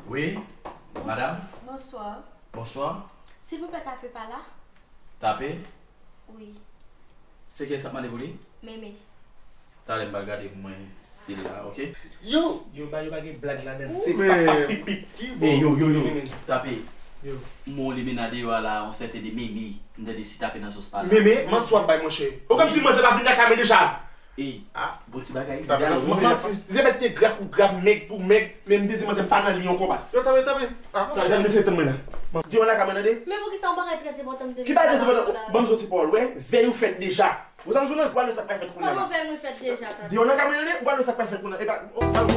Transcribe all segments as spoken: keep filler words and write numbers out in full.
Wi, madam. Bonswa. Bonswa. Silvouplè, Tape pa la? Tape? Wi. Se kiyès k ap mande pou li? Meme. Talè m pral gade pou mwen si l la, oke? Yo! Yo, ba yo pa gen blag ladan l. Se pap, pap, pip, pip. Ey, yo, yo, yo. Tape. Yo. M wè yon limena deyò a la, yon sèten de Meme. M tande si Tape nan zòn pa la. Meme, manti w ap bay, monchè. Ou konn di manzè pa vin nan kay mwen deja. Ey, bon ti bagay. Manti, se mèt te grap ou grap, mèg pou mèg, men m te di manzè m pa nan li ankò, baz. Yo, Tape, Tape. Gade mesye tann mwen la. Deyò nan kay mwen, tande? Men poukisa yon bagay trè enpòtan m te vin fè la? Ki bagay trè enpòtan? Ban m soti pawòl, wè. Vèy ou fèt deja. Ou sa m di w nan, w al wè sa k pral fèt kounye a la. Kòman vèy mwen fèt deja, tande? Deyò nan kay mwen, tande, w al wè sa k pral fèt kounye a. Epa, w al wè.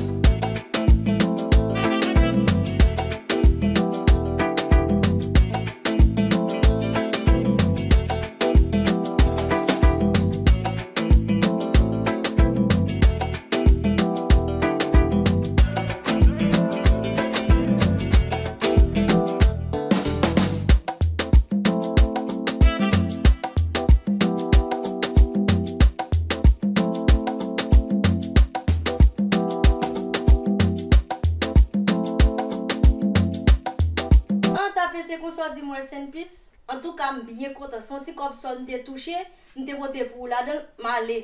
An Tape, se konsa w di m rest in peace? Antouka, m byen kontan. Se yon ti kòb sòl m te touche, m te pote pou ou ladan l, m ale.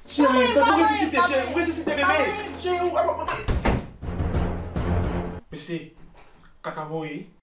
Cheri, ou resisite, cheri, ou resisite, bebe. Cheri, ou, ou, ou. Mesye, kaka voye.